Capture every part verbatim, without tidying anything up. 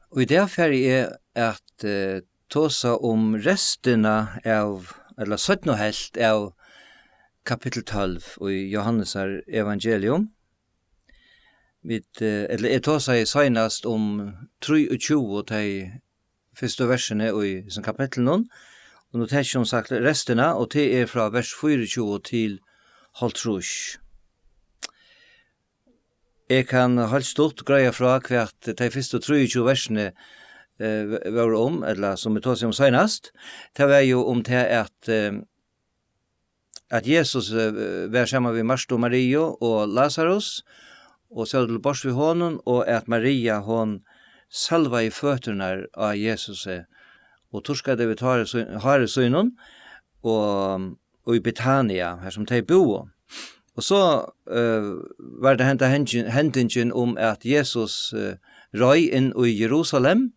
Og í dag fari eg at eh, tosa um restina av, ella seinnu helvt av kapittul tólv í Jóhannesar evangelium. Vit, eh, ella eg tosaði seinast um trýogtjúgu, tey fyrstu versini í hesum kapitlinum, og nú taki eg sum sagt restina, og tað er frá vers fýraogtjúgu til hálvtrýss. Eg kann heilt stutt greiða frá, hvat tey fyrstu trýogtjúgu versini eh, v- vóru um, ella sum vit tosaðu um seinast. Tað var jú um tað, at, eh, at Jesus eh, var saman við Martu, Mariu og Lazarus, og sótu til borðs við honum, og at Maria, hon salvaði føturnar á Jesusi, og turkaði við tári sín- hári sínum, og, og í Betania, har sum tey búðu. Og so eh, var tað henda hendingin, hendingin um, at Jesus eh, reið inn í Jerusalem,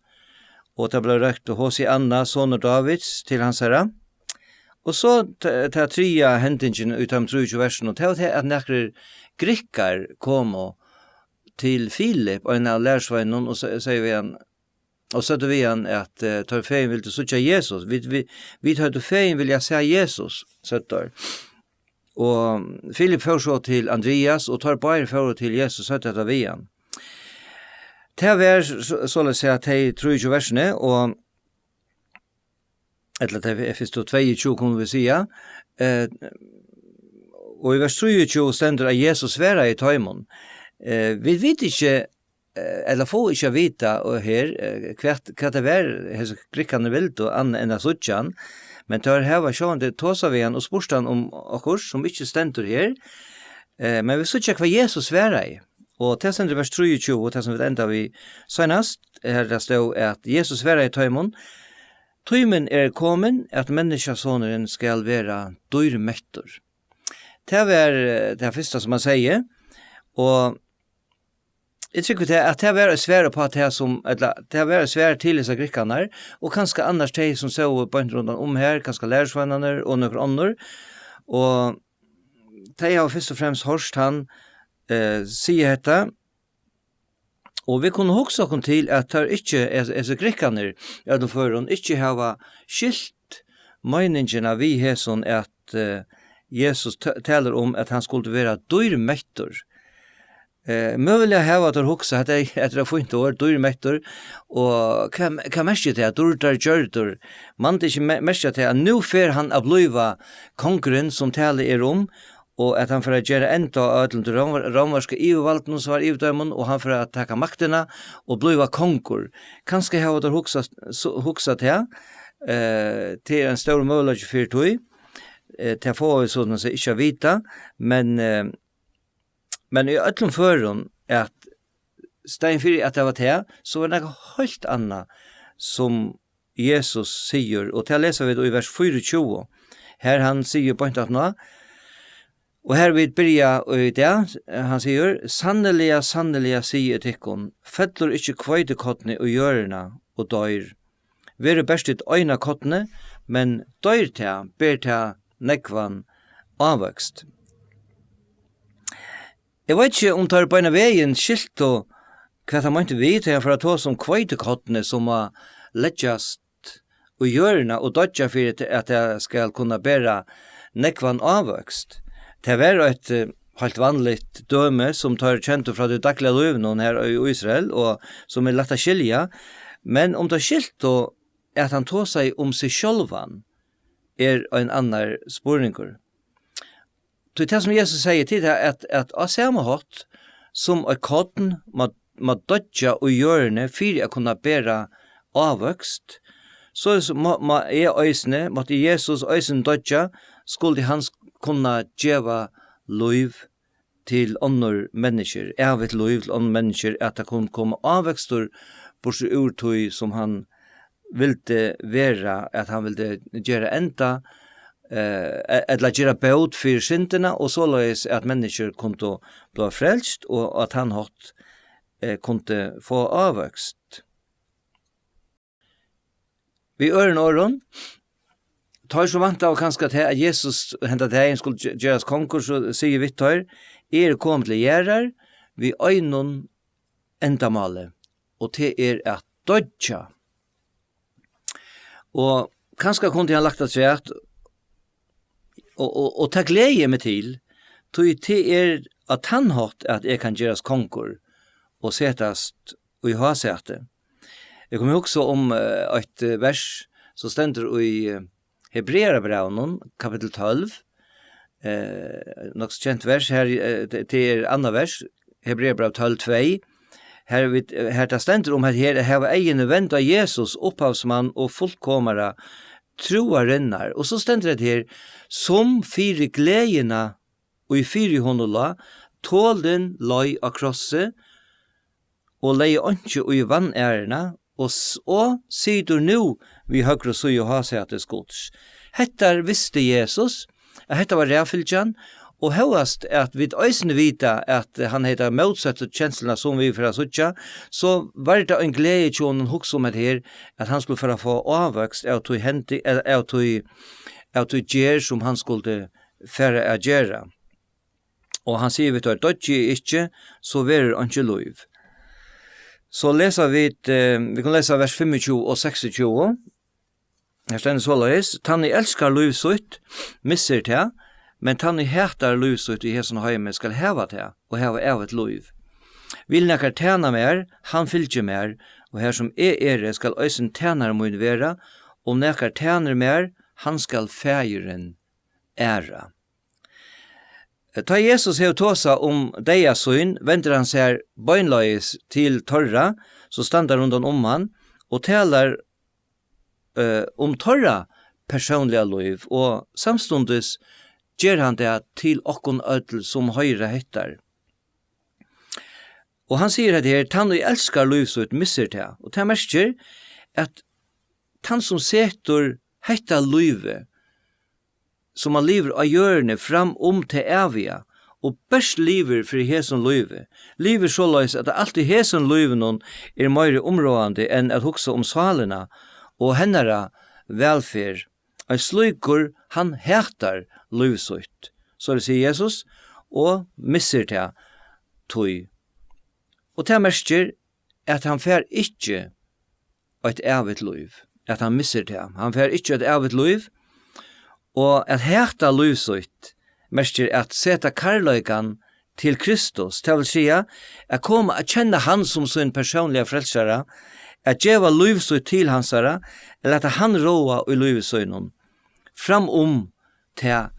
og tað bleiv rópt: Hosianna, sonur Dávids, til hansara. Og so ta- tað triðja hendingin í teimum trýogtjúgu versunum, og tað var tað, at nakrir grikkar komu til Filip, ein av lærisveinunum, og se- segði við hann, og søgdu við hann, at eh, teir fegin vildu síggja Jesus. Vit, vit, vit høvdu fegin vilja sæð Jesus, søgdu teir. Og Filip fór so til Andrias, og teir báðir fóru til Jesus, søgdu hetta við hann. Tað var so- soleiðis, at tey trýogtjúgu versini, og ella tey fyrstu tveyogtjúgu, kunnu vit siga, eh, og í vers trýogtjúgu stendur, at Jesus svaraði teimum. Eh, vit vita ikki, eh, ella fáa ikki at vita og her, eh, hvat, hvat tað var, hesir grikkarnir vildu, annað enn at síggja hann, men teir hava sjálvandi tosað við hann og spurt hann um okkurt, sum ikki stendur her, eh, men vit síggja, hvat Jesus svaraði. Og tað stendur í vers trýogtjúgu, tað sum vit enda við seinast, har tað stóð, at Jesus svaraði teimum: Tímin er komin, at Menniskjusonurin skal vera dýrmettur. Tað var eh, tað fyrsta, sum hann segði, og eg trúgvi tað, at tað var eitt svar upp á tað, sum, ella tað var eitt svar til hesar grikkarnar, og kanska annars tey, sum sóu beint rundan um her, kanska lærisveinarnir og nøkur onnur, og tey hava fyrst og fremst hoyrt hann eh, siga hetta, og vit kunnu hugsa okkum til, at teir ikki, hesir grikkarnir í øllum førum, ikki hava skilt meiningina við hesum, at eh, Jesus t- talar um, at hann skuldi vera dýrmettur. Eh, møguliga hava teir hugsað, at tað er eitt fínt orð, dýrmettur, og hvat, hvat merkir tað, dýrdargjørdur? Man tað ikki me- merkja tað, at nú fer hann at blíva kongurin, sum talað er um, og at hann fer at gera enda á øllum tí rómverska yvirvaldinum, sum var yvir teimum, og hann fer at taka maktina og blíva kongur. Kanska hava teir hugsað, hugsað tað, eh, tað er ein stórur møguleiki fyri tí, eh, tað fáa vit so at siga ikki at vita, men, eh, men í øllum førum, at staðin fyri at tað var tað, so var nakað heilt annað, sum Jesus sigur, og tað lesa vit í vers fýraogtjúgu, har hann sigur beint aftaná, og har vit byrja í dag, hann sigur: Sanniliga, sanniliga, sigi eg tykkum, fellur ikki hveitikornið í jørðina og doyr, verður bert hitt eina kornið, men doyr tað, ber tað nógvan ávøkst. Eg veit ikki, um teir beinanvegin skiltu, hvat hann meinti við, tá hann fór at tosa um hveitikornið, sum má leggjast í jørðina og doyggja fyri, at, at tað skal kunna bera nógvan ávøkst. Tað var eitt eh, heilt vanligt dømi, sum teir kendu frá tí dagliga lívinum her í Ísrael, og sum er lætt at skilja. Men um teir skiltu, at hann tosaði um seg sjálvan, er ein annar spurningur. Tí tað, sum Jesus segði, til tað, at, at á sama hátt sum eitt korn má, má doyggja í jørðini fyri at kunna bera ávøkst, so má, má eg eisini, mátti Jesus eisini doyggja, skuldi hann kunna geva lív til onnur menniskjur, ævigt lív til onnur menniskjur, at tað kundi koma ávøkstur burtur úr tí, sum hann vildi vera, at hann vildi gera enda, eh, e- ella gera bót fyri syndina, og soleiðis at menniskjur kundu blíva frelst, og at hann hátt eh, kundu fáa ávøkst. Við øðrum orðum, teir sum væntaðu kanska til, at Jesus henda dagin skuldi ge- gerast kongur, so sigi eg við teir: Eg eri komin til jarðar við einum endamáli, og tað er at doyggja. Og kanska kundi hann lagt afturat, og, og, og tað gleði eg meg til, tí tað er á tann hátt, at eg kann gerast kongur og setast í hásæti. Eg kom at hugsa um, eh, eitt, eh, vers, sum stendur í, eh, Hebrearabrævinum, kapittul tólv, eh, nokk so kent vers, her, eh, tað, tað er annað vers, Hebrearabræv tólv tvey, her vit, eh, her tað stendur um at her at hava eyguni vend á Jesus, upphavsmann og fullkomara trúarinnar. Og so stendur hetta her, sum fyri gleðina, ið fyri honum lá, tolin leið á krossi, og legði einki í vanæruna, og s-, og situr nú við høgru síðu hásætis Guds. Hetta visti Jesus, at hetta var raðfylgjan, og hóast at vit eisini vita, at hann hevði ta mótsøttu kensluna, sum vit fara at síggja, so var tað ein gleði hjá honum, hugsa um hetta her, at hann skuldi fara at fáa ávøkst av tí hendi, av, av tí, av tí gerð, sum hann skuldi fara at gera. Og hann sigur við teir: "Doyggi eg ikki, so verður einki lív." So lesa vit, eh, vit kunnu lesa vers fimmogtjúgu og seksogtjúgu. Her stendur soleiðis: "Tann ið elskar lív sítt, missir tað, men tann ið hatar lív sítt í hesum heimi, skal hava tað, og hava ævigt lív. Vil nakar tæna mær, hann fylgi mær, og har sum eg eri, skal eisini tænari mín vera, um nakar tænir mær, hann skal Faðirin æra." Tá Jesus hevur tosað um deyða sín, vendir hann sær beinleiðis til teirra, sum standa rundan um hann, og talar, eh, um teirra persónliga lív, og samstundis ger hann tað til okkum øll, sum hoyra hettar. Og hann sigur hetta her: "Tann ið elskar lív sítt, missir tað." Og tað merkir, at tann, sum setur hetta lívið, sum hann livir á jørðini, fram um tað æviga, og bert livir fyri hesum lívi, livir soleiðis, at alt í hesum lívinum er meiri umráðandi enn at hugsa um sálina og hennara vælferð. Ein slíkur, hann hatar lív sítt, soleiðis sigur Jesus, og missir tað tí. Og tað merkir, at hann fær ikki eitt ævigt lív, at hann missir tað. Hann fær ikki eitt ævigt lív, og at hata lív sítt merkir at seta kærleikan til Kristus, tað vil siga, at koma at kenna hann sum sín persónliga frelsara, at geva lív sítt til hansara, at lata hann ráða í lívi sínum, fram um tað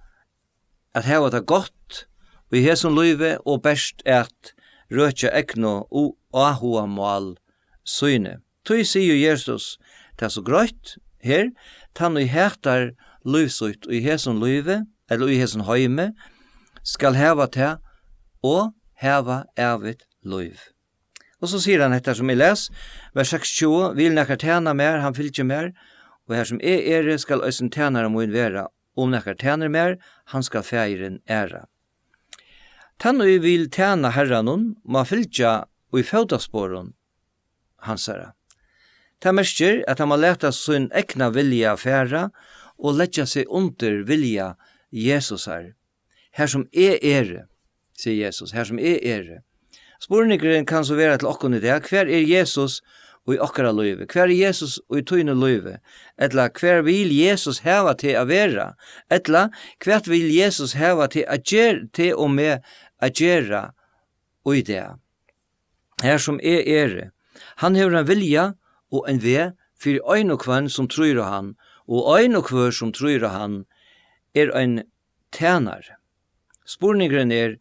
at hava tað gott í hesum lívi og bert at røkja egnu og áhugamál síni. Tí sigur Jesus tað so greitt her: "Tann ið hatar lív sítt í hesum lívi, ella í hesum heimi, skal hava tað og hava ævigt lív." Og so sigur hann hetta sum eg les, vers seksogtjúgu: "Vil nakar tæna mær, hann fylgir mær, og har sum eg eri, skal eisini tænari mín vera. Um nakar tænir mær, hann skal Faðirin æra." Tann, ið vil tæna Harranum, má fylgja í fótasporum hansara. Tað merkir, at hann má lata sín egna vilja fara og leggja seg undir vilja Jesusar. "Har sum eg eri", sigur Jesus, "har sum eg eri." Spurningurin kann so vera til okkum í dag: Hvar er Jesus í okkara lívi? Hvar er Jesus í tínum lívi? Ella hvar vil Jesus hava teg at vera? Ella hvat vil Jesus hava teg at ger-, teg og meg at gera í dag? "Har sum eg eri." Hann hevur ein vilja og ein veg fyri ein og hvønn sum trýr á hann, og ein og hvør sum trýr á hann er ein tænari. Spurningurin er,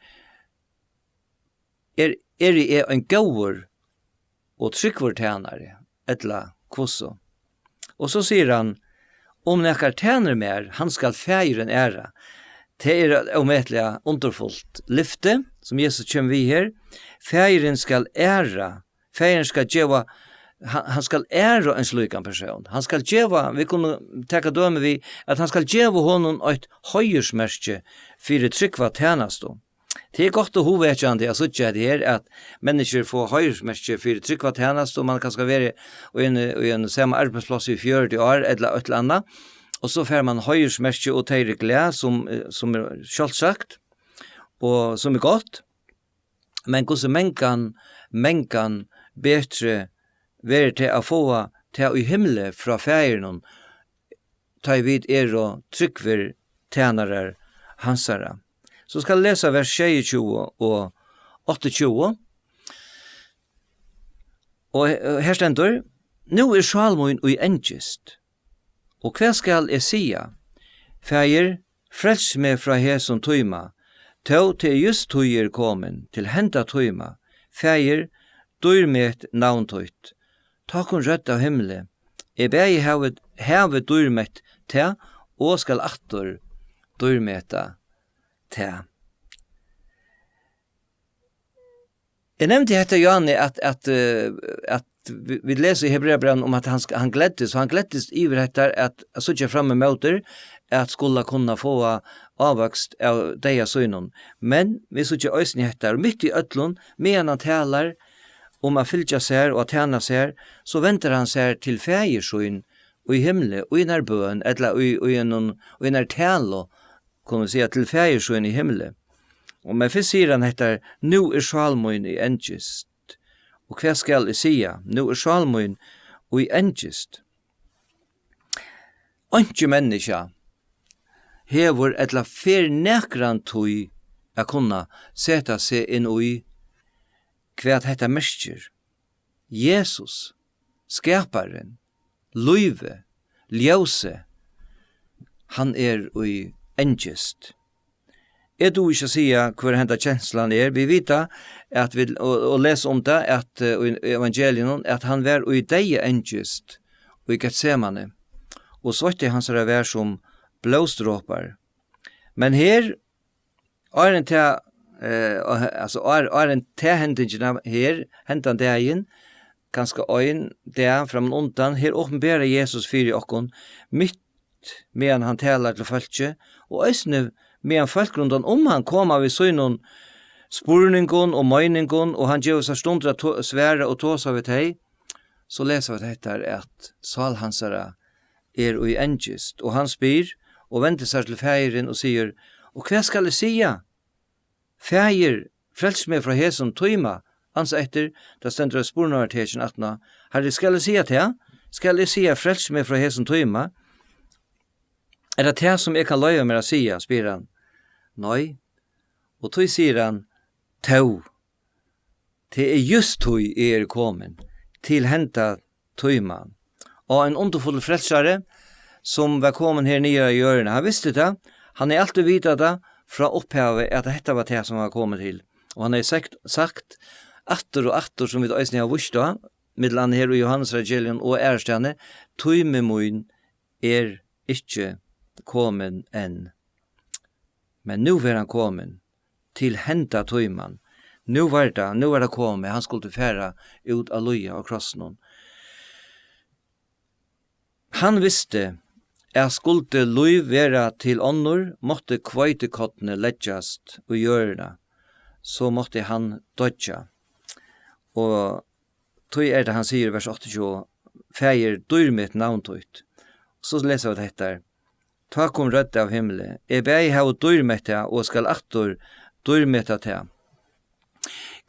er, eri eg ein góður og trúgvur tænari, ella hvussu? Og so sigur hann: "Um nakar tænir mær, hann skal Faðirin æra." Tað er eitt ómetaliga undurfult lyfti, sum Jesus kemur við her. Faðirin skal æra, Faðirin skal geva, hann, hann skal æra ein slíkan persón. Hann skal geva, vit kunnu taka dømi við, at hann skal geva honum eitt heiðursmerki fyri trúgva tænastu. Tað er gott og hugvekjandi at síggja hetta her, at menniskjur fáa heiðursmerki fyri trúgva tænastu, og man kanska verið í ein, í ein sama arbeiðsplássi í fjøruti ár ella eitt ella annað, og so fær man heiðursmerki, og tey eru glað, sum, eh, sum er sjálvsagt, og sum er gott. Men hvussu mangan, mangan betri verður tað at fáa tað í himli frá Faðirinum, tá ið vit eru trúgvir tænarar hansara. So skal eg lesa vers sjeyogtjúgu og áttaogtjúgu. Og he-, her stendur: "Nú er sál mín í angist, og hvat skal eg siga? Faðir, frels meg frá hesum tíma, tó tað er júst tíð er komin til henda tíma. Faðir, dýrmætt navn títt." Tá kom rødd av himli: "Eg bæði havi, havi dýrmætt tað, og skal aftur dýrmæta tað." Eg nevndi hetta, Johanni, at, at, eh, at vi, vit lesa í Hebreabrævinum um, at hann sk-, hann gleddist, og hann gleddist yvir hetta at, at síggja fram ímóti, at skula kunna fáa ávøkst av deyða sínum. Men vit síggja eisini hetta, og mitt í øllum, meðan hann talar um at fylgja sær og at tæna sær, so vendir hann sær til Faðir sín í himli, í einari bøn, ella í, í einum, í einari talu, kunnu vit siga, til Faðir sín í himli. Og men fyrst sigur hann hetta: "Nú er sál mín í angist. Og hvat skal eg siga? Nú er sál mín í angist." Einki menniskja hevur ella fer nakrantíð at kunna seta seg inn í, hvat hetta merkir. Jesus, skaparin, lívið, ljósið, hann er í angist. Eg dugi ikki at siga, hvør henda kenslan er. Vit vita, at vit, og, og lesa um tað, at, eh, í evangeliunum, at hann var í deyðaangist í Getsemane, og sveitti hansara var sum blóðsdropar. Men her, áðrenn tað, eh, og he-, altso, áð-, áðrenn ta hendingina her, hendan dagin, kanska ein dag frammanundan, her opinberar Jesus fyri okkum, mitt meðan hann talar til fólkið, og eisini meðan fólk rundan um hann koma við sínum spurningum og meiningum, og hann gevur sær stundir at to-, svara og tosa við tey, so lesa vit hetta, at sál hansara er í angist, og hann spyr og vendir sær til Faðirin og sigur: "Og hvat skal eg siga? Faðir, frels meg frá hesum tíma." Ansa eftir, tað stendur eitt spurnaartekin aftaná. "Harri, skal eg siga tað? Skal eg siga: Frels meg frá hesum tíma? Er tað tað, sum eg kann loyva mær at siga?" spyr hann. "Nei." Og tí sigur hann: "Tó, tað er júst tí eg eri komin til henda tíman." Og ein undurfullur frelsari, sum var komin her niður á jørðina. Hann visti tað. Hann hevði altíð vitað tað frá upphavi, at hetta var tað, sum hann var komin til. Og hann hevði sagt, sagt aftur og aftur, sum vit eisini hava víst á, millum annað her í Jóhannes evangelium og aðrastaðni: "Tími mín er ikki komin enn." Men nú var hann komin til henda tíman. Nú var tað, nú var tað komið, hann skuldi fara út at líða á krossinum. Hann visti, at skuldi lív vera til onnur, mátti hveitikornið leggjast í jørðina, so mátti hann doyggja. Og tí er tað, hann sigur í vers áttaogtjúgu: "Faðir, dýrmætt navn títt." So lesa vit hetta her: "Tá kom rødd av himli: Eg bæði havi dýrmætt tað og skal aftur dýrmæta tað."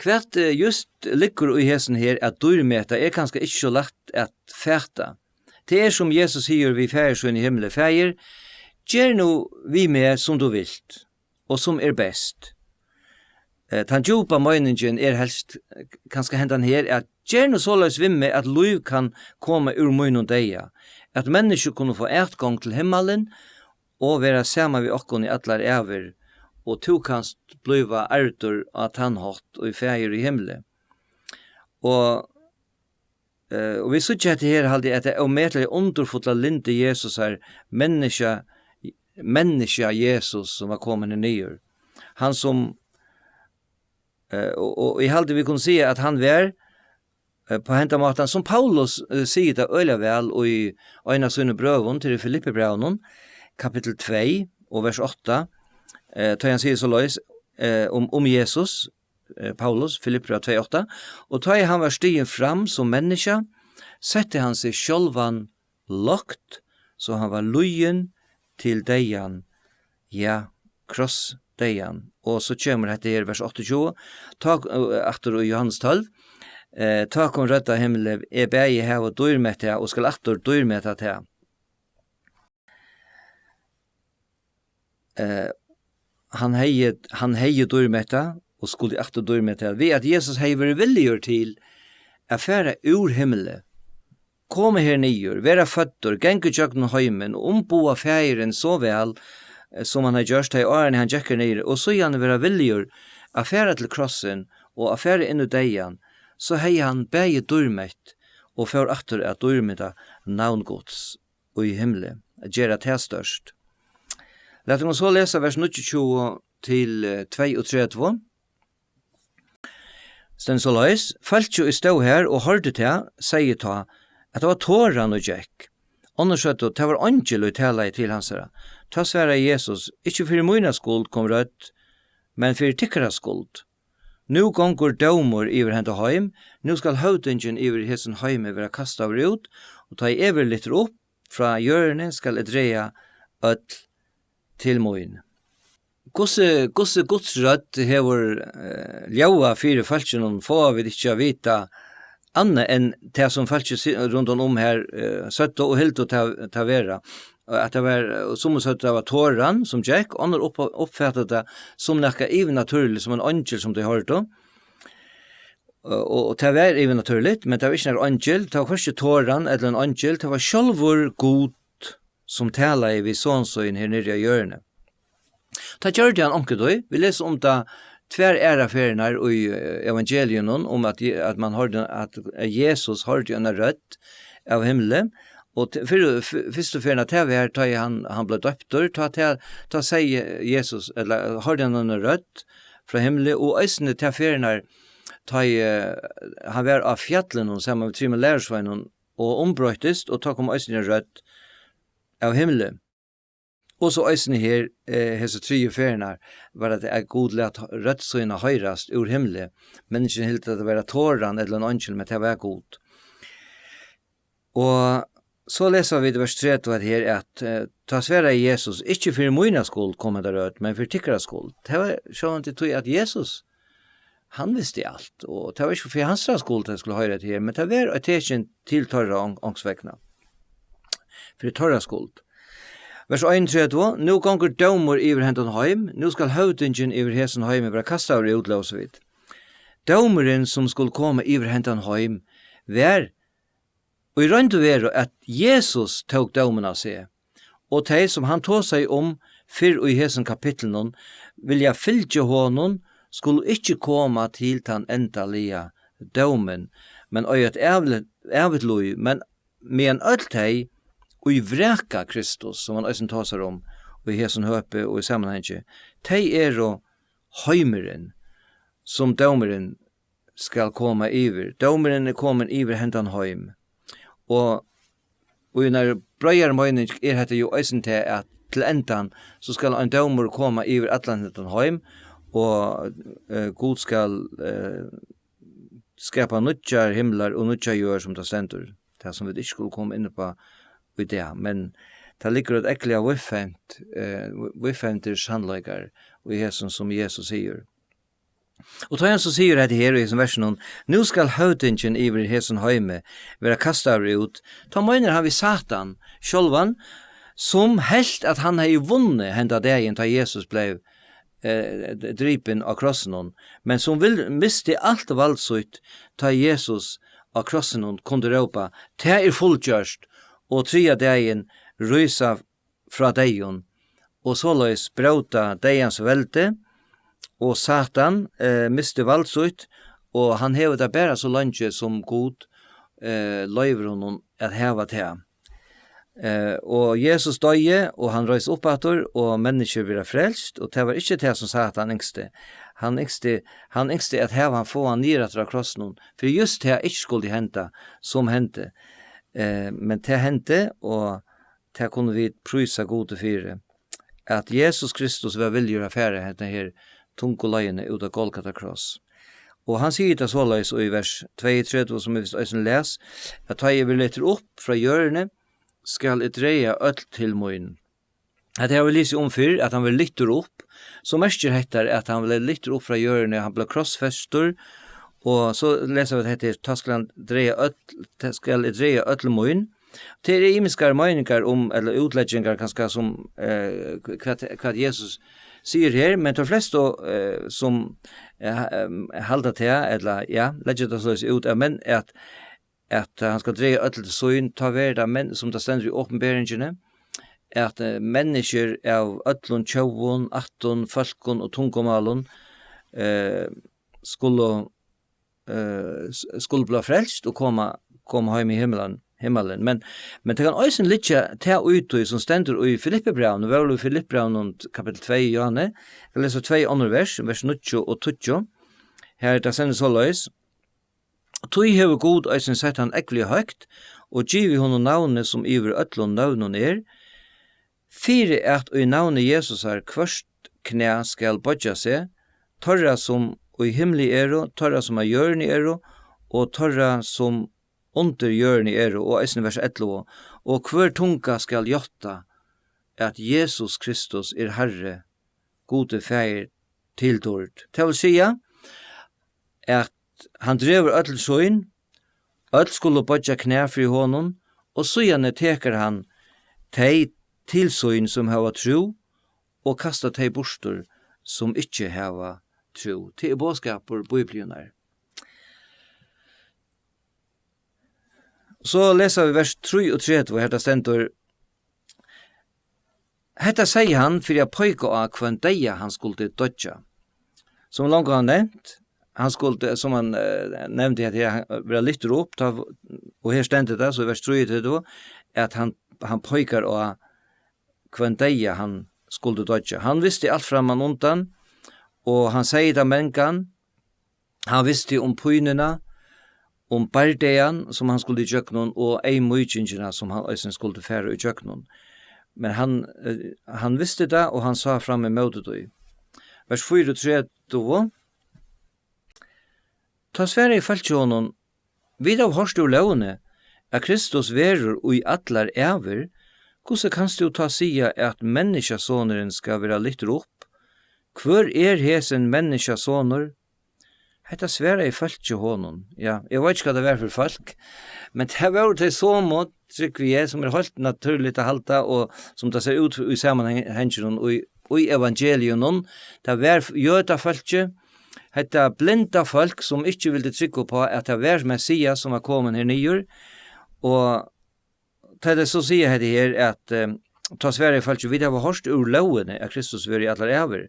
Hvat, eh, júst liggur í hesum her at dýrmæta, er kanska ikki so lætt at fata. Tað er, sum Jesus sigur við Faðir sín í himli: "Faðir, ger nú við meg, sum tú vilt, og sum er best." Eh, tann djúpa meiningin er helst, eh, kanska hendan her, at ger nú soleiðis við meg, at lív kann koma úr mínum deyða, at menniskju kunnu fáa atgongd til himmalin og vera saman við okkum í allar ævir, og tú kanst blíva ærdur á tann hátt í Faðir í himli. Og, eh, og vit síggja hetta her, haldi eg, at tað ómetaliga undurfulla lyndi Jesusar, menniskja, menniskja Jesus, sum var komin her niður. Hann sum, eh, og, og eg haldi, vit kunnu siga, at hann var, eh, på henda mátan, sum Paulus, eh, sigur tað øgiliga væl í ein av sínum brøvum, til Filippibrævinum, kapittul tvey og vers átta, eh, tá hann sigur soleiðis, eh, um, um Jesus, eh, Paulus, Filippibræv tvey átta: "Og tá ið hann var stigin fram sum menniskja, setti hann seg sjálvan lágt, so hann var lýðin til deyðan, ja, krossdeyðan." Og so kemur hetta her, vers áttaogtjúgu, tá, eh, aftur í Jóhannes tólv: Eh, tá kom rødd av himli: Eg bæði havi dýrmett tað og skal aftur dýrmeta tað. Eh, hann hevði, hann hevði dýrmett tað og skuldi aftur dýrmeta tað, við at Jesus hevði verið villigur til at fara úr himli, koma her niður, vera føddur, ganga ígjøgnum heimin og umboða Faðirin so væl, eh, sum hann hevði gjørt, tey árini hann gekk her niðri, og síðani vera villigur at fara til krossin og at fara inn í deyðan, so hevði hann bæði dýrmett og fór aftur at dýrmeta navn Guds í himli, at gera tað stórt. Lat okkum so lesa vers níggjuogtjúgu til, eh, tveyogtretivu. Stendur soleiðis: Fólkið, ið stóð har og hoyrdi tað, segði tá, at tað var toran, ið gekk. Onnur søgdu: Tað var eingil, ið talaði til hansara. Tá svaraði Jesus: Ikki fyri mína skuld kom rødd, men fyri tykkara skuld. Nú gongur dómur yvir henda heim, nú skal høvdingin yvir hesin heimi vera kastaður út, og tá eg verði lyftur upp frá jørðini, skal eg draga øll til mín. Hvussu, hvussu Guds rødd hevur, eh, ljóðað fyri fólkinum, fáa vit ikki at vita, annað enn tað, sum fólkið si-, rundan um her, eh, søgdu og hildu tað, tað vera. Og at tað var, og summi søgdu, tað var toran, sum gekk, onnur upp-, uppfataðu tað sum nakað yvirnatúrligt, sum ein eingil, sum tey hoyrdu. Og, og tað var yvirnatúrligt, men tað var ikki nakar eingil, tað var hvørki toran ella ein eingil, tað var sjálvur Gud, sum talaði við son sín her niðri á jørðini. Tað gjørdi hann onkuntíð. Vit lesa um tað tvær aðrar ferðirnar í, eh, evangeliunum, um at Je-, at mann hoyrdi, at, at Jesus hoyrdi eina rødd av himli, og t-, fyrr, f-, fyrstu ferðina tað var, tá ið hann, hann bleiv doyptur, tá, tá, tá segði Jesus, ella hoyrdi hann eina rødd frá himli, og eisini tær ferðirnar, tá ið, eh, hann var á fjallinum saman við trimum lærisveinum og umbroyttist, og tá kom eisini ein rødd av himli. Og so eisini her, eh, hesa triðju ferðina, var at, at Gud læt rødd sína hoyrast úr himli. Menniskjuni hildu, at tað var toran ella ein eingil, men tað var Gud. Og so lesa vit í vers tretivu at her, at, eh, tá svaraði Jesus: Ikki fyri mína skuld kom henda rødd, men fyri tykkara skuld. Tað var sjálvandi tí, at Jesus, hann visti alt, og tað var ikki fyri hansara skuld, tað skuldi hoyra til her, men tað var eitt tekin til teirra on-, onks vegna. Fyri teirra skuld. Vers einogtretivu: Nú gongur dómur yvir hendan heim, nú skal høvdingin yvir hesin heimi vera kastaður út, lósu vit. Dómurin, sum skuldi koma yvir hendan heim, var í roynd og veru, at Jesus tók dómin á seg, og tey, sum hann tosaði um fyrr í hesum kapitlinum, vilja fylgja honum, skulu ikki koma til tann endaliga dómin, men eiga eitt ævligt, ævigt lív, men meðan øll tey, ið vraka Kristus, sum hann eisini tosar um í hesum høpi og í samanhangi, tey eru heimurin, sum dómurin skal koma yvir. Dómurin er komin yvir hendan heim. Og, og í nær breiðari meining er hetta jú eisini tað, at til endan, so skal ein dómur koma yvir allan hendan heim, og, eh, Gud skal, eh, skapa nýggjar himlar og nýggja jørð, sum tað stendur. Tað, sum vit ikki skulu koma inn upp á í dag, men tað liggur eitt ógvuliga víðfevnt, eh, víðfevndir sannleikar í hesum, sum Jesus sigur. Og tá hann so sigur hetta her í hesum versinum: "Nú skal høvdingin yvir hesum heimi vera kastaður út", tá meinar hann við Satan sjálvan, sum helt, at hann hevði vunnið henda dagin, tá Jesus bleiv, eh, dripin á krossinum, men sum vil, misti alt vald sítt, tá Jesus á krossinum kundi rópa: "Tað er fullgjørt", og triðja dagin rísa frá deyðum, og soleiðis bróta deyðans veldi, og Satan, eh, misti vald sítt, og hann hevur tað bara so leingi, sum Gud, eh, loyvir honum at hava tað. Eh, og Jesus doyði, og hann reis upp aftur, og menniskjur verða frelst, og tað var ikki tað, sum Satan ynskti. Hann ynskti, hann ynskti at hava hann fáa niður aftur á krossinum, fyri júst tað ikki skuldi henda, sum hendi. Eh, men tað hendi, og tað kunnu vit prísa Gudi fyri, at Jesus Kristus var viljugur at fara henda her tungu leiðina út á Golgata kross. Og hann sigur tað soleiðis í vers tveyogtretivu, sum eg vist eisini les, at tá eg verði letur upp frá jørðini, skal eg draga øll til mín. Hetta hava vit lisið um fyrr, at hann verður lyftur upp, so merkir hetta, at hann verður lyftur upp frá jørðini, hann bleiv krossfestur, Og so lesa vit hetta her: "Tá skal hann draga øll, tá skal eg draga øll mín." Tað eru ymiskar meiningar um, ella útleggingar kanska, sum, eh, hvat, hvat Jesus sigur her, men teir flestu, eh, sum, eh, ha-, em, halda tað, ella, ja, leggja tað soleiðis út, at, men at, at hann skal draga øll til sín, tá verður tað, men, sum tað stendur í Opinberingini, at, eh, menniskjur av øllum tjóðum, ættum, fólkum og tungumálum, eh, skulu, eh, s-, skulu bliva frelst og koma, koma heim í himlan, himmalin. Men, men tað kann eisini liggja tað í tí, sum stendur í Filippibrævinum, vóru í Filippibrævinum kapittul tvey í Jóhannes, eg lesi tvey onnur vers, vers níggju og tíggju. Her tað stendur soleiðis: "Tí hevur Gud eisini sett hann ógvuliga høgt og givið honum navnið, sum yvir øllum nøvnum er, fyri at í navni Jesusar hvørt knæ skal boyggja seg, teirra, sum í himli eru, teirra, sum á jørðini eru, og teirra, sum undir jørðini eru", og eisini vers ellivu: "Og hvør tunga skal játta, at Jesus Kristus er Harri, Gudi Faðir til dýrd." Tað vil siga, at hann dregur øll sín, øll skulu boyggja knæ fyri honum, og síðani tekur hann tey til sín, sum hava trú, og kastar tey burtur, sum ikki hava trú. Tað er boðskapur Bibliunnar. So lesa vit vers trýogtretivu, har tað stendur: "Hetta segði hann fyri at peika á, hvønn deyða hann skuldi doyggja." Sum longu hann nevnt, hann skuldi, sum hann, eh, nevndi, at hann vera lyftur upp, tá, og her stendur tað, so í vers trýogtretivu, at hann, hann peikar á, hvønn deyða hann skuldi doyggja. Hann visti alt framman undan, og hann segði tað mangan, Hann visti um pínuna, um bardagan, sum hann skuldi ígjøgnum, og eyðmýkingina, sum hann eisini skuldi fara ígjøgnum. Men hann, eh, hann visti tað, og hann sá fram ímóti tí. Vers fýraogtretivu. Tá svaraði fólkið honum: Vit hava hoyrt úr lógini, at Kristus verður í allar ævir. Hvussu kanst tú tá siga, at Menniskjusonurin skal vera lyftur upp? Hvør er hesin Menniskjusonur? Hetta svaraði fólkið honum. Ja, eg veit ikki, hvat tað var fyri fólk, men tað vóru tey somu, trúgvi eg, sum er heilt natúrligt at halda, og sum tað sær út í samanhanginum í, í evangeliunum. Tað var jødafólkið, hetta blinda fólk, sum ikki vildi trúgva upp á, at tað var Messias, sum var komin her niður, og tá tey so siga hetta her, at, eh, tá svaraði fólkið: Vit hava hoyrt úr lógini, at Kristus verður í allar ævir.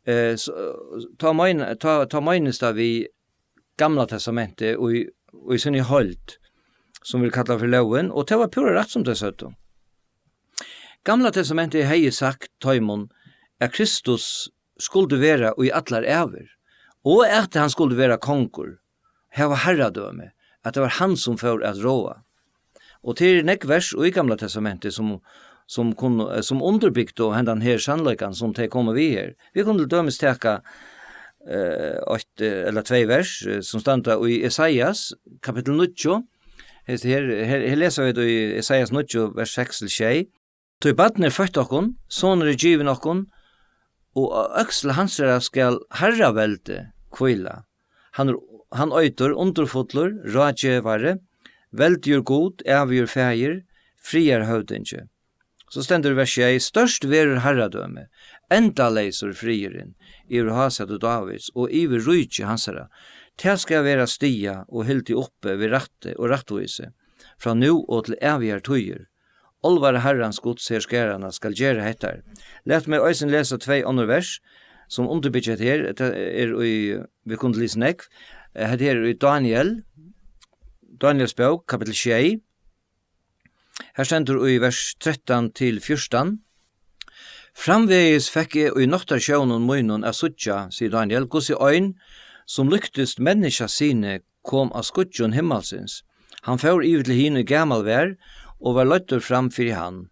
Eh, so, tá mein-, tá, tá meinist tað við Gamla Testamentið í, í síni heild, sum vit kalla fyri lógin, og tað var púra rætt, sum tey søgdu. Gamla Testamentið hevði sagt teimum, at Kristus skuldi vera í allar ævir, og at hann skuldi vera kongur, hava harradømi, at tað var hann, sum fór at ráða. Og tað eru nógv vers í Gamla Testamenti, sum, sum kunnu, eh, sum undirbygdu hendan her sannleikan, sum tey komu við her. Vit kunnu til dømis taka, eh, eitt, eh, ella tvey vers, eh, sum standa í Esaias, kapittul níggju. Hesi her, her, her lesa vit í Esaias níggju, vers seks til sjey. Tí barn er føtt okkum, sonur er givin okkum, og á øksl hansara skal harraveldi hvíla. Hann er, hann eitur Undurfullur, Ráðgevari, Veldigur Gud, Ævigur Faðir, Friðarhøvdingi. So stendur í vers sjey: Stórt verður harradømi, endaleysur friðurin yvir hásæti Dávids og yvir ríki hansara. Tað skal vera staðið og hildið uppi við rætti og rættvísi, frá nú og til ævigar tíðir. Álvara Harrans, Guds herskaranna, skal gera hetta. Lat meg eisini lesa tvey onnur vers, sum undirbyggja hetta her. Hetta er í, vit kundu lisið nógv. Eh, hetta her er í Daniel, Daniels bók, kapittul sjey. Her stendur í vers trettan til fjúrtan: Framvegis fekk eg í náttarsjónum mínum at síggja, sigur Daniel, hvussu ein, sum líktist menniskjasyni, kom á skýggjum himmalsins. Hann fór yvir til hin, ið gamal var, og var leiddur fram fyri hann.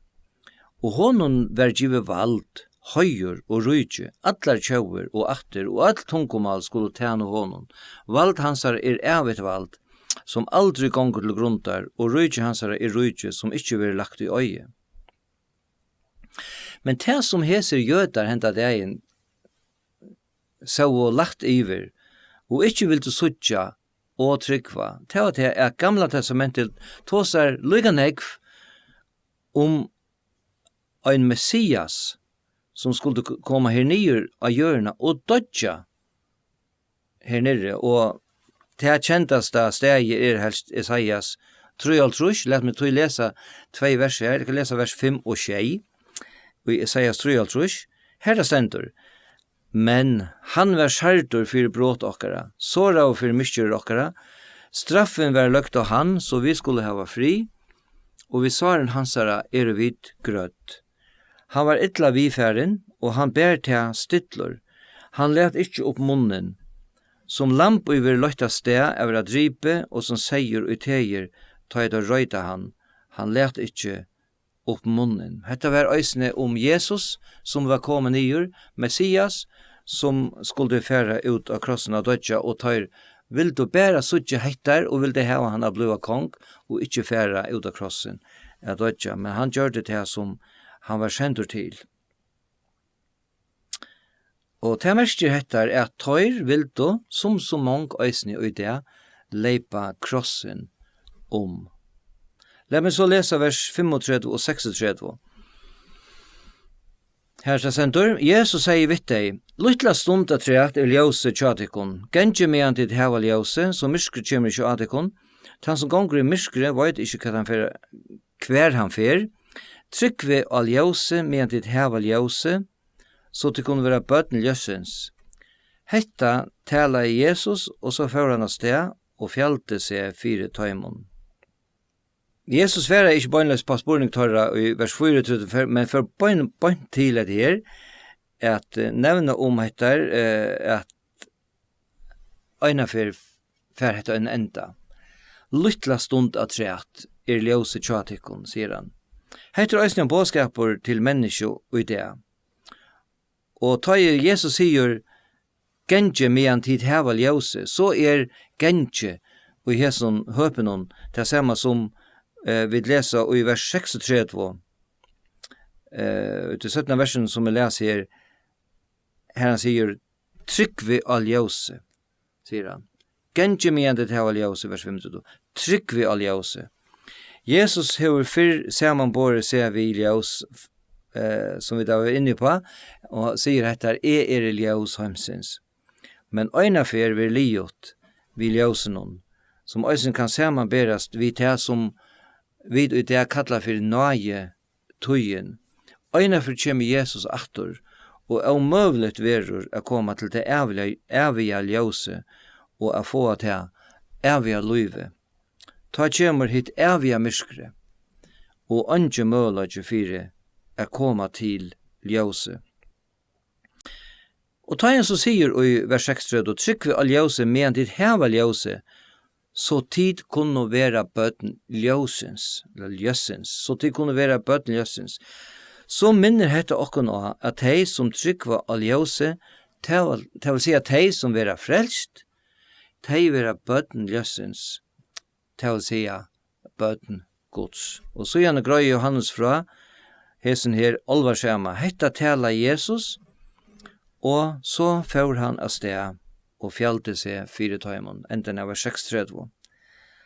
Og honum var givið vald, heiður og ríki, allar tjóðir og ættir og øll tungumál skulu tæna honum. Vald hansara er ævigt vald, sum aldri gongur til grundar, og ríki hansara er ríki, sum ikki verður lagt í oyði. Men tað, sum hesir jødar henda dagin sóu lætt yvir, og ikki vildu síggja og trúgva. Tað var tað, at Gamla Testamentið tosar líka nógv um ein Messias, sum skuldi k-, koma her niður á jørðina og doyggja her niðri. Og tað kendasta staðið er helst Esaias trýoghálvtrýss. Lat meg tí lesa tvey vers her. Eg kann lesa vers fimm og sjey í Esaias trýoghálvtrýss. Her tað stendur: "Men hann var særdur fyri brot okkara, soraður fyri misgerðir okkara. Straffin var løgd á hann, so vit skulu hava frið, og við sárum hansara eru vit grødd. Hann var illa viðfarin, og hann bar tað stillur. Hann læt ikki upp munnin. Sum lamb, ið verður leitt av stað at verða dripið, og sum seyður, ið tegir, tá ið teir reita hann, hann læt ikki upp munnin." Hetta var eisini um Jesus, sum var komin niður, Messias, sum skuldi fara út á krossin at doyggja, og teir vildu bara síggja hettar og vildu hava hann at blíva kong og ikki fara út á krossin at doyggja. Men hann gjørdi tað, sum hann var sendur til. Og tað merkir hetta, at teir vildu, sum so mong eisini í dag, leypa krossin um. Lat meg so lesa vers fimmogtretivu og seksogtretivu. Her tað stendur: Jesus segði við tey: "Lítla stund afturat er ljósið hjá tykkum. Gangið, meðan tit hava ljósið, so myrkur kemur ikki á tykkum. Tann sum gongur í myrkri, veit ikki, hvat hann fer, hvar hann fer. Trúgvið á ljósið, meðan tit hava ljósið, so tit kunnu vera børn ljóssins." Hetta talaði Jesus, og so fór hann av stað og fjaldi seg fyri teimum. Jesus svaraði ikki beinleiðis á spurning teirra í vers fýraogtretivu, fer-, men fór bein-, beint til hetta her, at, eh, nevna um hetta, eh, at einaferð fær hetta ein enda. "Lítla stund afturat er ljósið hjá tykkum", sigur hann. Hetta er eisini ein boðskapur til menniskju í dag. Og tá ið Jesus sigur, "Gangið, meðan tit hava ljósið", so er gangið í hesum høpinum tað sama sum, eh, vit lesa í vers seksogtretivu, eh, í tí seinna versinum sum eg las her, har hann sigur, "Trúgvið á ljósið", sigur hann. "Gangið, meðan tit hava ljósið", vers fimmogtretivu. "Trúgvið á ljósið." Jesus hevur fyrr samanborið seg við ljós, eh, sum vit hava verið inni uppá, og sigur hetta: "Eg eri ljós heimsins." Men einaferð verður liðugt við ljósinum, sum eisini kann samanberast við tað, sum vit í dag kalla fyri náði tíðin. Einaferð kemur Jesus aftur, og ómøguligt verður at koma til tað æviga, æviga ljósið og at fáa tað æviga lívið. Tá kemur hitt æviga myrkrið, og eingin møguleiki fyri at koma til ljósið. Og tá hann so sigur í vers seksogtretivu: "Trúgvið á ljósið, meðan tit hava ljósið, so tit kunnu vera børn ljósins", ella ljóssins, "so tit kunnu vera børn ljóssins", so minnir hetta okkum á, at tey, sum trúgva á ljósið, tað vil, tað vil siga, tey, sum verða frelst, tey verða børn ljóssins, tað vil siga, børn Guds. Og síðani greiðir Jóhannes frá hesum her álvarsama: "Hetta talaði Jesus, og so fór hann av stað og fjaldi seg fyri teimum." Endan av vers seksogtretivu.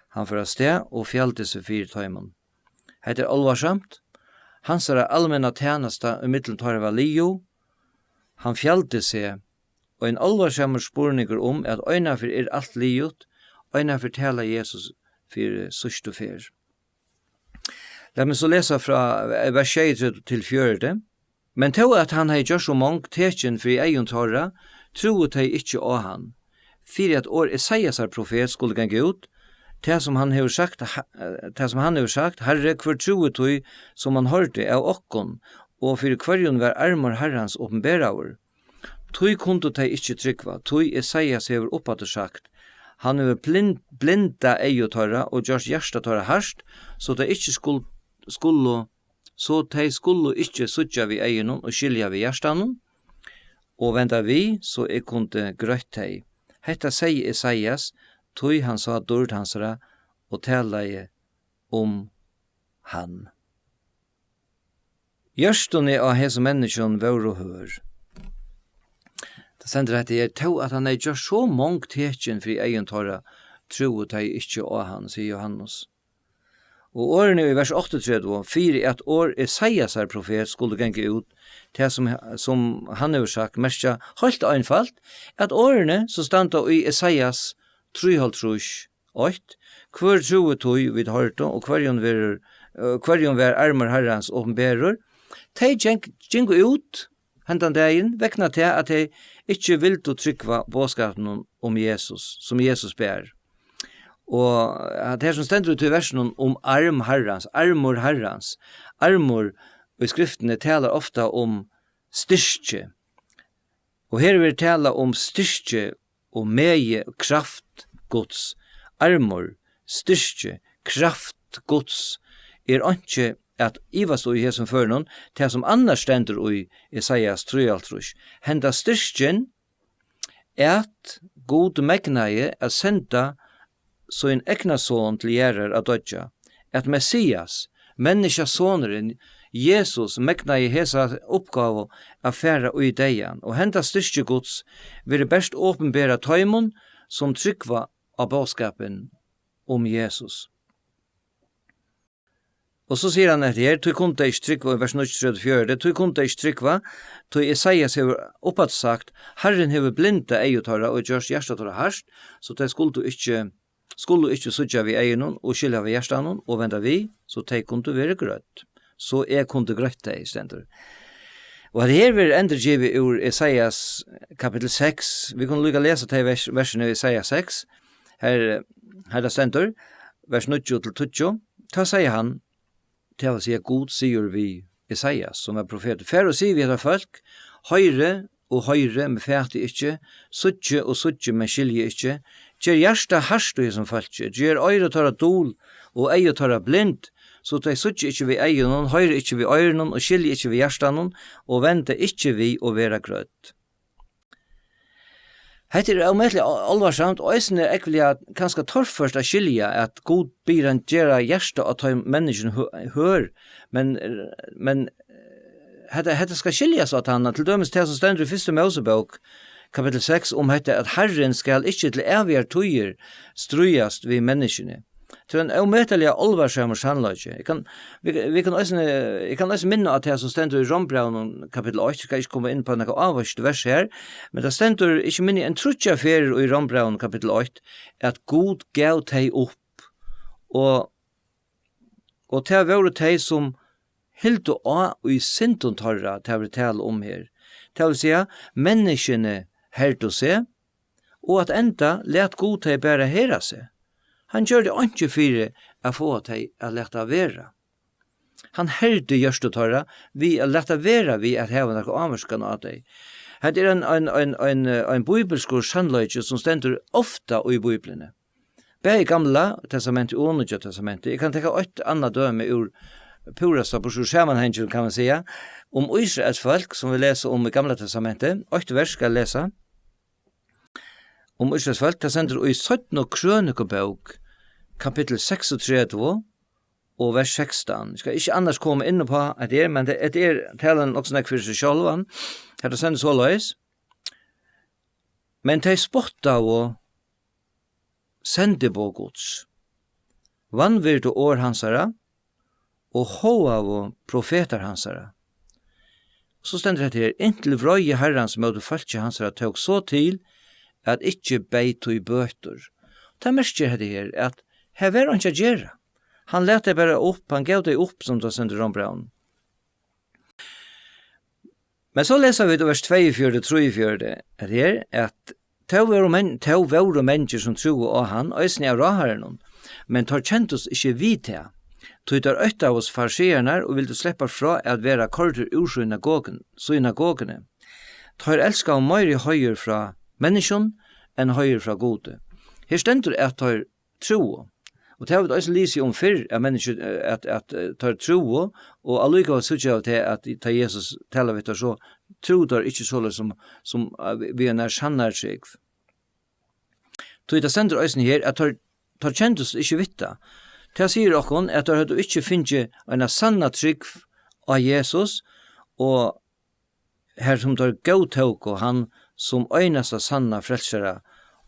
Hann fór av stað og fjaldi seg fyri teimum. Hetta er álvarsamt. Hansara almenna tænasta ímillum teirra var liðug. Hann fjaldi seg. Og ein álvarsamur spurningur um, at einaferð er alt liðugt, einaferð talar Jesus fyri síðstu ferð. Lat meg so lesa frá, eh, vers sjeyogtretivu til fjøruti. Men tó at hann hevði gjørt so mong tekin fyri eygum teirra, trúðu tey ikki á hann, fyri at orð Esaiasar profet skulu ganga út: "Tað, sum hann hevur sagt, ha-, eh, tað, sum hann hevur sagt, Harri, hvør trúði tí, sum hann hoyrdi av okkum, og fyri hvørjum var armur Harrans opinberaður?" Tí kundu tey ikki trúgva, tí Esaias hevur uppaftur sagt: "Hann hevur blind-, blindað eygu teirra og gjørt hjarta teirra hart, so tey ikki skul-, skulu, so tey skulu ikki síggja við eygunum og skilja við hjartanum, og venda við, so eg kundi greitt tey." Hetta segði Esaias, tí hann sá dýrd hansara og talaði um hann. Hjørtuni á hesum menniskjum vóru hørð. Tað stendur hetta her, tó at hann hevði gjørt so mong tekin fyri eygum teirra, trúðu tey ikki á hann, sigur Jóhannes. Og orðini í vers áttaogtretivu, fyri at orð Esaiasar profet skuldu ganga út, tað sum, sum hann hevur sagt, merkja heilt einfalt, at orðini, sum standa í Esaias trýoghálvtrýss eitt, hvør trúði tí, vit hoyrdu, og hvørjum verður, øh, hvørjum var armur Harrans opinberur, tey geng-, gingu út hendan dagin, vegna tað, at tey ikki vildu trúgva boðskapinum um Jesus, sum Jesus bar. Og at her sum stendur í tí versinum um arm Harrans, armur Harrans, armur í skriftini talar ofta um styrki. Og her verður talað um styrki og megi, kraft Guds. Armur, styrki, kraft Guds er einki at ivast í hesum førinum, tað sum annars stendur í Esaias trýoghálvtrýss. Henda styrkin, at Gud megnaði at senda sín egna son til jarðar at doyggja, at Messias, menniskjasonurin, Jesus, megnaði hesa uppgávu at fara í deyðan, og henda styrki Guds verður bert opinberað teimum, sum trúgva á boðskapin um Jesus. Og so sigur hann hetta her, tí kundu tey ikki trúgva, í vers níggjuogtretivu, fjøruti, tí kundu tey ikki trúgva, tí Esaias hevur uppaftur sagt, Harrin hevur blindað eygu teirra og gjørt hjarta teirra hart, so tey skuldu ikki, skulu ikki síggja við eygunum og skilja við hjartanum og venda við, so tey kundu verið grødd. So eg kundi greitt tey, stendur. Og hetta her verður endurgivið úr Esaias kapitel seks. Vit kunnu líka lesa tey vers, versini í Esaias seks. Her, her tað stendur, vers níggju til tíggju. Tá segði hann, tað vil siga, Gud sigur við Esaias, sum var profetur, far og sig við hetta fólk, hoyri og hoyri, men fati ikki, síggi og síggi, men skilji ikki, ger hjarta hart í hesum fólki, ger oyru teirra dul og eygu teirra blind, so tey síggja ikki við eygunum, hoyra ikki við oyrunum og skilja ikki við hjartanum og venda ikki við og vera grødd. Hetta er ómetaliga á-, álvarsamt, og eisini ógvuliga kanska torført at skilja, at Gud biður hann gera hjarta á teimum menniskjum hø-, hør, men, men, eh, hetta, hetta skal skiljast á tann, til dømis tað sum stendur í fyrstu Mósebók, kapitel seks, um hetta, at Harrin skal ikki til ævigar tíðir stríðast við menniskjuni. Tað er ein ómetaliga álvarsamur sannleiki. Eg kann, vit, vit kunnu eisini, eg kann eisini minna á tað sum stendur í Rómbrævinum kapitel eitt, eg skal ikki koma inn á nakað ávíst vers her, men tað stendur ikki minni enn tríggjar ferðir í Rómbrævinum kapitel eitt, at Gud gav tey upp, og, og tað vóru tey, sum hildu á í syndum teirra, tað verður talað um her. Tað vil siga, menniskjuni herdu seg, og at enda læt Gud tey bara herða seg. Hann gjørdi einki fyri at fáa tey at lata vera. Hann herdi hjørtu teirra við at lata vera við at hava nakra ávirkan á tey. Hetta er ein, ein, ein, ein, ein bíbilskur sannleiki, sum stendur ofta í Bíbliuni. Bæði í Gamla Testamenti og Nýggja Testamenti. Eg kann taka eitt annað dømi úr púrasta burtur úr samanhanginum, kann man siga, um Ísraels fólk, sum vit lesa um í Gamla Testamenti. Eitt vers skal eg lesa. Um Ísraels fólk, tað stendur í Seinnu Krønikubók, kapitel seksogtretivu og vers sekstan. Eg skal ikki annars koma inn uppá hvat tað er, men tað, hetta er, talan nokk so nógv fyri seg sjálvan. Hetta stendur soleiðis: Men tey spottaðu sendiboð Guds, vanvirdu orð hansara og hóaðu profetar hansara. So stendur hetta her: Inntil vreiði Harrans móti fólki hansara tók so til, at ikki beyð tí bøtur. Tað merkir hetta her, at her var einki at gera. Hann læt tey bara upp, hann gav tey upp, sum tað stendur í Rómbrævinum. Men so lesa vit í vers tveyogfjøruti, trýogfjøruti, at her, at tó vóru men-, tó vóru mangir, sum trúðu á hann, eisini av ráðharrunum, men teir kendust ikki við tað, tí teir óttaðust farisearnar og vildu sleppa frá at vera koyrdir úr synagogun-, synagoguni. Teir elskaðu meiri heiður frá menniskjum enn heiður frá Gudi. Her stendur, at teir trúðu. Og tað hava vit eisini lisið um fyrr, at menniskju, at, at, eh, teir trúðu, og allíkavæl síggja vit tað, at tá Jesus talar við teir, so trúðu teir ikki soleiðis sum, sum, eh, við, við einari sannari trúgv. Tí tað stendur eisini her, at teir, teir kendust ikki við tað. Tað sigur okkum, at teir høvdu ikki fingið eina sanna trúgv á Jesus, og har sum teir góðtóku hann sum einasta sanna frelsara.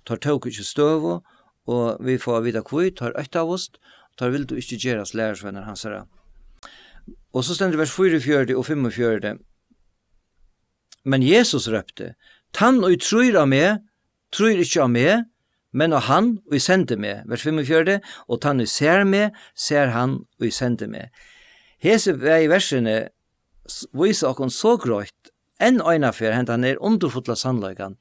Teir tóku ikki støðu, og vit fáa at vita hví, teir óttaðust, teir vildu ikki gerast lærisveinar hansara. Og so stendur vers fýraogfjøruti og fimmogfjøruti: Men Jesus rópti: Tann, ið trýr á meg, trýr ikki á meg, men á hann, ið sendi meg. Vers fimmogfjøruti: Og tann, ið sær meg, sær hann, ið sendi meg. Hesi bæði versini s-, vísa okkum so greitt enn einaferð hendan her undurfulla sannleikan,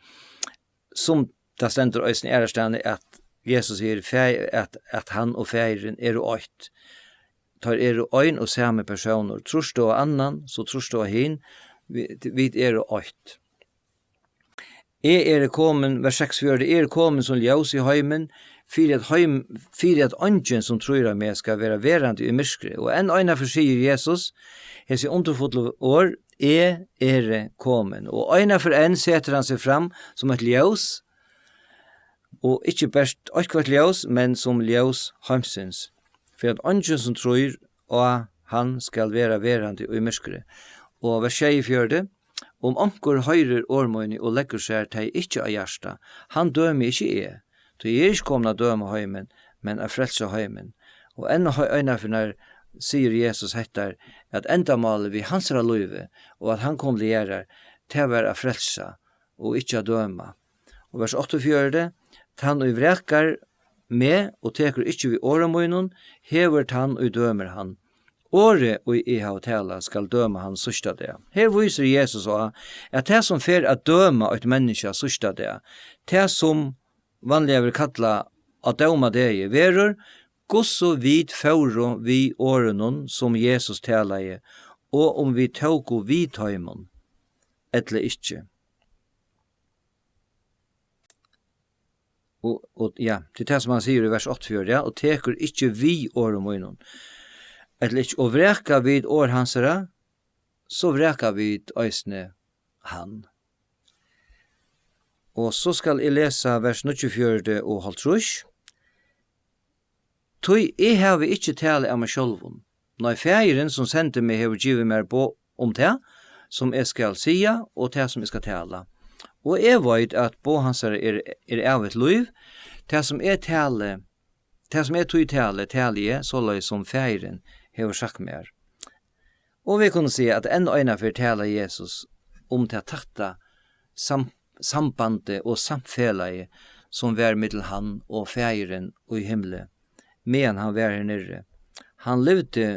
sum tað stendur eisini aðrastaðni, at Jesus sigur, Fa-, at, at hann og Faðirin eru eitt. Teir eru ein og sami persónur. Trýrt tú á annan, so trýrt tú á hin. Vit, vit eru eitt. Eg eri komin, vers seksogfjøruti: Eg eri komin sum ljós í heimin, fyri at heim-, fyri at eingin, sum trýr á meg, skal vera verandi í myrkri. Og enn einaferð sigur Jesus hesi undurfullu orð: Eg eri komin. Og einaferð enn setur hann seg fram sum eitt ljós, og ikki bert eitthvørt ljós, men sum ljós heimsins, fyri at eingin, sum trýr á hann, skal vera verandi í myrkri. Og vers sjeyogfjøruti: Um onkur hoyrir orð míni og leggur sær tey ikki á hjarta, hann dømi ikki eg, tí eg eri ikki komin at døma heimin, men at frelsa heimin. Og enn he-, einaferð sigur Jesus hetta, at endamálið við hansara lívi, og at hann kom til jarðar, tað var at frelsa og ikki at døma. Og vers áttaogfjøruti: Tann, ið vrakar meg og tekur ikki við orðum mínum, hevur tann, ið dømir hann. Orðið, ið eg havi talað, skal døma hann síðsta dag. Her vísir Jesus á, at tað, sum fer at døma eitt menniskja síðsta dag, tað, sum vanliga verður kallað á dómadegi, verður, hvussu vit fóru við orðunum, sum Jesus talaði, og um vit tóku við teimum ella ikki. Og, og, ja, til tað, sum hann sigur í vers áttaogfjøruti, ja, og tekur ikki við orðum mínum, ella ikki, og vraka vit orð hansara, so vraka vit eisini hann. Og so skal eg lesa vers níggjuogfjøruti og hálvtrýss. Tí eg havi ikki talað av mær sjálvum. Nei, Faðirin, sum sendi meg, hevur givið mær boð um tað, sum eg skal siga, og tað, sum eg skal tala. Og eg veit, at boð hansara er, er ævigt lív. Tað, sum eg tali, tað, sum eg tí tali, tali eg, soleiðis sum Faðirin hevur sagt mær. Og vit kunnu siga, at enn einaferð talar Jesus um tað tætta sam-, sambandið og samfelagið, sum var millum hann og Faðirin í himli, meðan hann var her niðri. Hann livdi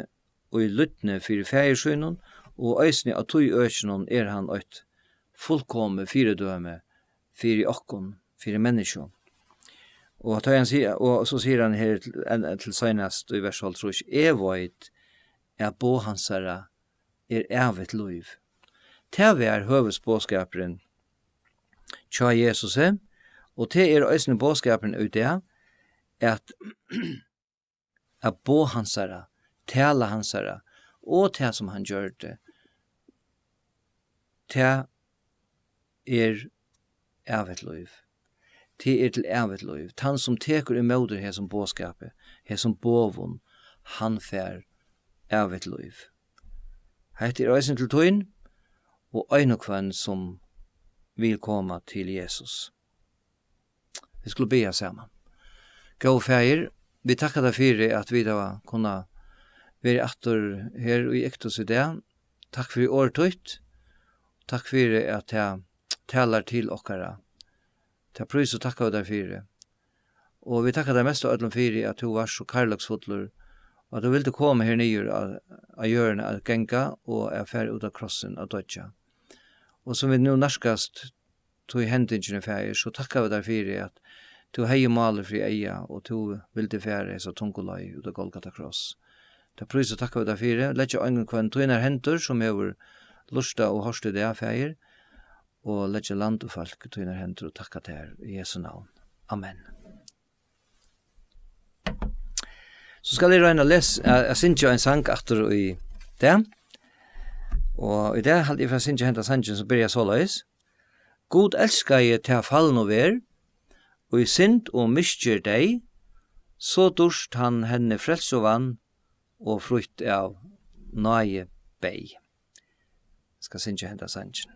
í lýdni fyri Faðir sínum, og eisini á tí økinum er hann eitt fullkomið fyridømi fyri okkum, fyri menniskju. Og tá hann sigur, og so sigur hann her til, enn, til seinast í vers hálvtrýss: Eg veit, at boð hansara er ævigt lív. Tað var høvuðsboðskapurin hjá Jesusi, og tað er eisini boðskapurin í dag, at, at boð hansara, tala hansara, og tað, sum hann gjørdi, tað er ævigt lív. Tað er til ævigt lív. Tann, sum tekur ímóti hesum boðskapi, hesum boðum, hann fær ævigt lív. Hetta er eisini til tín og ein og hvønn, sum vil koma til Jesus. Vit skulu biðja saman. Góði Faðir, vit takka tær fyri, at vit hava kunnað verið aftur her í Iktus í dag. Takk fyri orð títt. Takk fyri, at tað talar til okkara. Tað prís og takka vit tær fyri. Og vit takka tær mest av øllum fyri, at tú vart so kærleiksfullur, og at tú vildi koma her niður á, á jørðina at ganga og at fara út á krossin at doyggja. Og sum vit nú nærkast tí hendingini, Faðir, so takka vit tær fyri, at tú hevði málið fyri eyga, og tú vildi fara hesa tungu leið út á Golgata kross. Tað prís og takka vit tær fyri. Leggja ein og hvønn tínar hendur, sum hevur lurtað og hoyrt í dag, Faðir, og leggja land og fólk í tínar hendur og takka tær í Jesu navn. Amen. So skal eg royna at les-, at, at syngja ein sang aftur í dag. Og í dag haldi eg fara at syngja henda sangin, sum byrjar soleiðis. Gud elskaði tað fallnu verð, í synd og misgerð deyð, so dýrt hann henni frelsu vann, og frítt av náði beyð. Eg skal syngja henda sangin.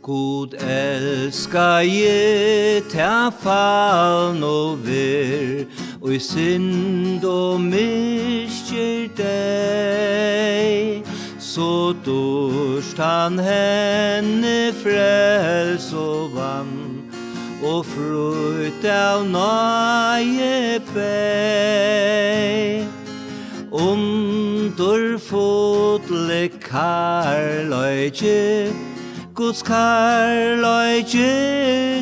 Gud elskaði tað fallnu verð, í synd og myrkur deyð, so dýrt hann henni frelsu vann, og frítt av náði beyð. Undurfulli kærleiki, Guds kærleiki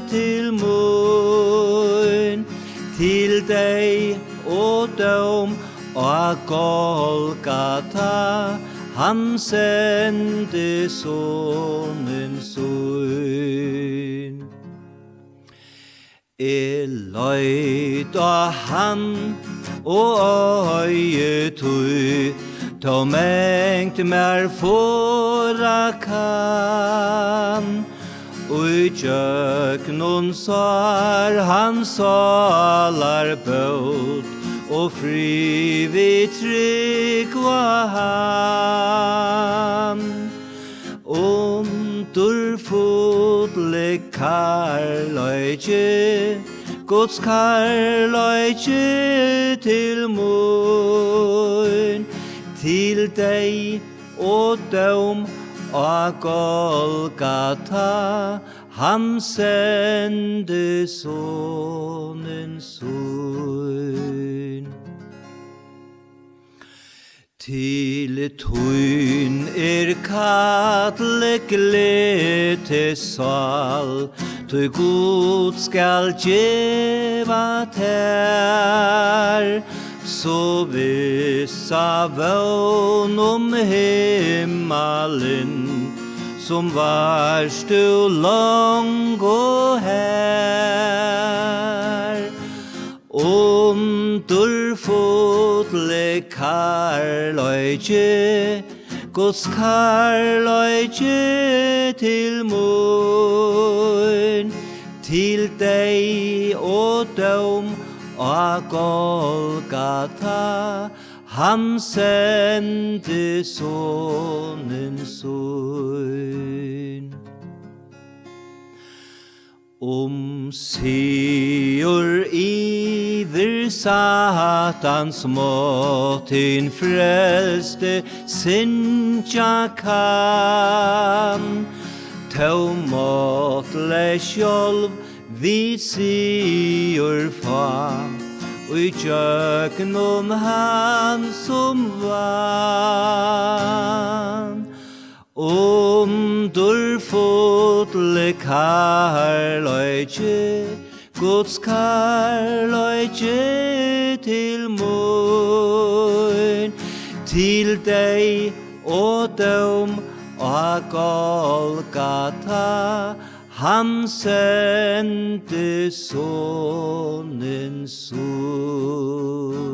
til mín, til deyð og dóm á Golgata, hann sendi sonin sín. Eg leit á hann og eigi tí, tó mangt mær forða kann. Í gjøgnum sár hann sálar bót, og frið vit trúgva hann. Undurfulli kærleiki, Guds kærleiki til mín, til deyð og dóm á Golgata, hann sendi sonin sín. Til tín er kallið, gleð, sál, tí Gud skal geva tær so vissa vón um himmalin, sum vart tú longu har. Undurfulli kærleiki, Guds kærleiki til mín, til deyð og dóm á Golgata, hann sendi sonin sín. Um sigur yvir Satans mátt hin frelsti syngja kann, tó máttleys sjálv vit sigur fá, í gjøgnum hann sum vann. Undurfulli kærleiki, Guds kærleiki til mín, til deyð og dóm á Golgata, hann sendi sonin sín.